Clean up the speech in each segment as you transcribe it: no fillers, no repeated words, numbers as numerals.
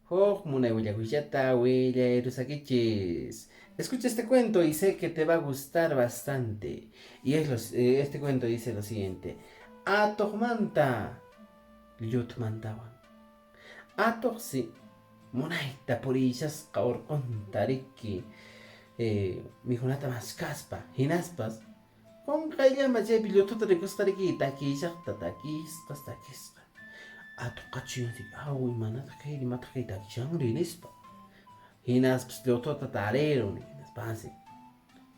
Huk munay willakuyllata willayrusakichis. Escucha este cuento y sé que te va a gustar bastante. Y es los, este cuento dice lo siguiente. Atuqmanta llutmantawan. Atuqsi munayta puriyshasqa urqunta riki mikhunata maskaspa hinaspas qunqayllama chaypi lluthuta rikusqa riki takiyshaqta takisqas takisqa. Atuqqa chunsi aw imanataq kayri imataq kay takishanri nispa. Hinaspas lluthuta tarirun hinaspansi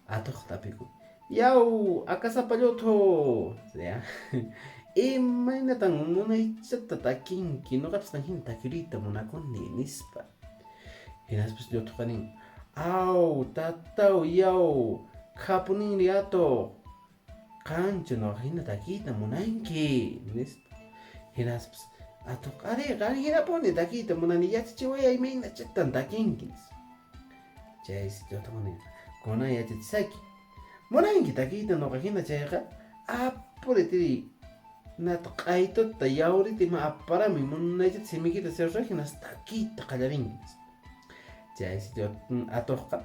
atuqta tapikun. Yaw akasapa lluthu ya imaynatan munaychata takinki noqapas qan hina takiriyta munakuni nispa. Hinaspas lluthuqa nin aw tataw yaw khapuninri atuq qanchu noqa hina takiyta munanki nispa. Hinaspas atuq arí qan hinapuni takiyta munani yachachiway imaynachatan takinki nispa. Chaysi lluthuqa nin kunan yachachisayki munanki takiyta noqa hina chayqa apuri tiriy nata q'aytuta yawrita ima aparamuy munaychata simikita cerray hinaspa takiyta qallarinki nispa. Chaysi atuqqa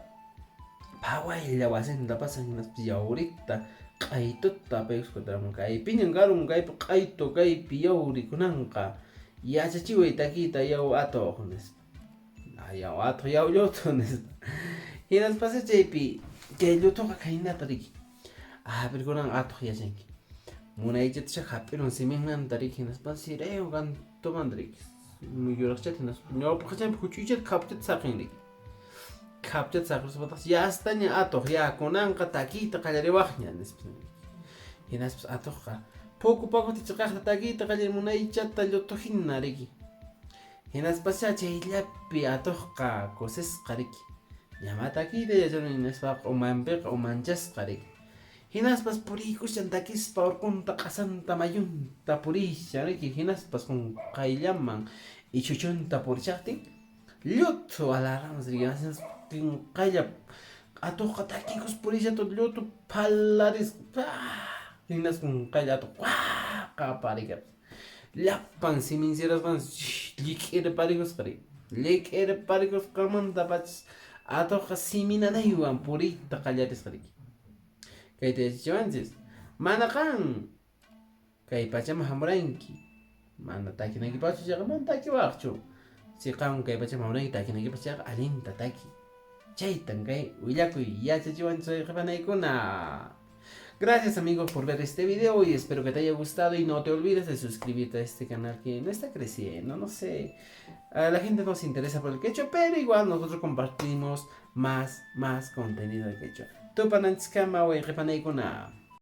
phawaylla wasinta pasan hinaspa yawrita q'aytuta apaykuspa kutiramun kaypiñan karun kaypi q'aytu kaypi yawri kunanqa yachachiway takiyta yaw atuq nispa. Yaw atuq yaw lluthu nispa. Hinaspasá chaypi chay lluthuqa khaynata riki. Ah, pero kunan atuq yachanki. Munaychatasha hap'irun siminmanta riki hinaspa sirayun kantumanta riki. Yuraqchata hinaspa ñawpaqchanpi huch'uychata khapchata saqin riki. Khapchata saqiruspataq yastaña atuq ya kunanqa takiyta qallariwaqña nispa. Hinaspas atuqqa puku pakuta chiqaqta takiyta qallari munaychata lluthu hina riki. Hinaspasá chayllapi atuqqa kusisqa riki. Ñamá takiyta yacharun hinaspaqa umanpiqa umanchasqa riki. Hinaspas puriykushan takispa urqunta q'asanta mayunta puriyshan riki hinaspas qunqayllaman ichhuchunta purishaqtin lluthu alarramas riki qunqaylla atuqqa takikus purishato lluthu phalarisqa hinaspa qunqaylla atuq qaparikapas. Llapan simin sirasqan llik'irparikusqa riki. Llik'irparikusqanmantapachas atuqqa simi nanaywan puriyta qallarisqa riki. Kayta yachachiwanchis. Mana qan kay pachaman hamuranki mana takinaykipaqchu chayqa mana takiwaqchu. Si qan kay pachaman hamuranki takinaykipaq chayqa allinta taki. Chaytan kay willakuy yachachiwanchis wayqipanaykuna. Gracias amigos por ver este video y espero que te haya gustado y no te olvides de suscribirte a este canal que no está creciendo, no sé, a la gente no se interesa por el quechua, pero igual nosotros compartimos más, más contenido de quechua. Tupananchiskama wayqipanaykuna.